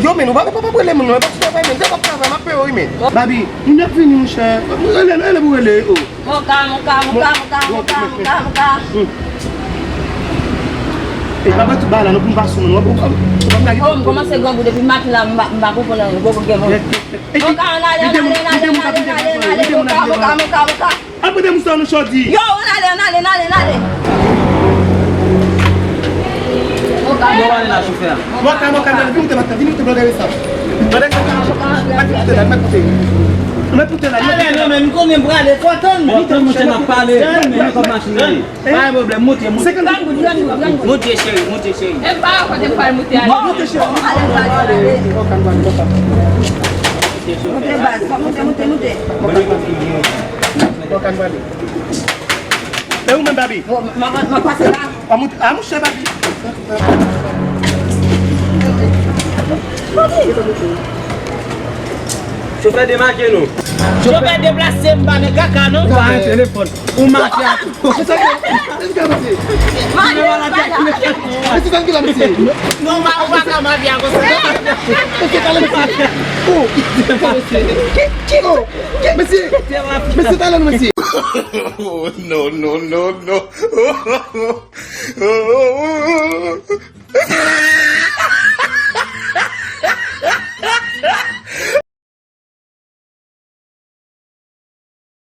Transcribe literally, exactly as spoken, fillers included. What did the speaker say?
Yo, men, ou pa, pa, pa rele moun, non, e pa ti travay, men, se pa travay, m ap peye w, wi, men. Babi, moun ap vini, monchè. Rele, rele pou rele, o. Moka, moka, moka, moka, moka, moka, moka. E pa ba tout bagay la, non, pou m pa sou moun, w ap, w ap, w ap lage. Oh, m kòmanse grangou depi maten la, m pa, m pa konprann anyen, gwo bout gen moun. Moka, ann ale, ann ale, ann ale, ann ale, ann ale, ann ale, moka, moka, moka, moka. Apre de moun sa nou chòdi. Yo, ann ale, ann ale, ann ale, ann ale. Moka, moka, moka, vin moute maten, vin moute blòdè sa. Blòdè sa, pa vin moute la, mèt moute. Mèt moute la, mèt moute la. Ale, non, men m konnen m prale, fò tann. Fò tann, monchè, n ap pale. Tann, men, men, kòm machin nan ye. Pa gen pwoblèm, moute, moute. Senkant goud. Moute, cheri, moute, cheri. E pa kote m pral moute ale. Moute, cheri. Ale, ale, ale. Moute, baz, moute, moute, moute. E ou menm, Babi? Bon, m, m, m pase la. A, mouche, Babi. Chofè, demake nou. Chofè, deplase, m pa nan kaka, non. Pa nan telefòn. Ou make a tou. Non, ma, ou pa ka make a konsa. Mesye, talè, mesye. Oh, mesye. Mesye, mesye, talè, mesye. Oh, no, no, no, no.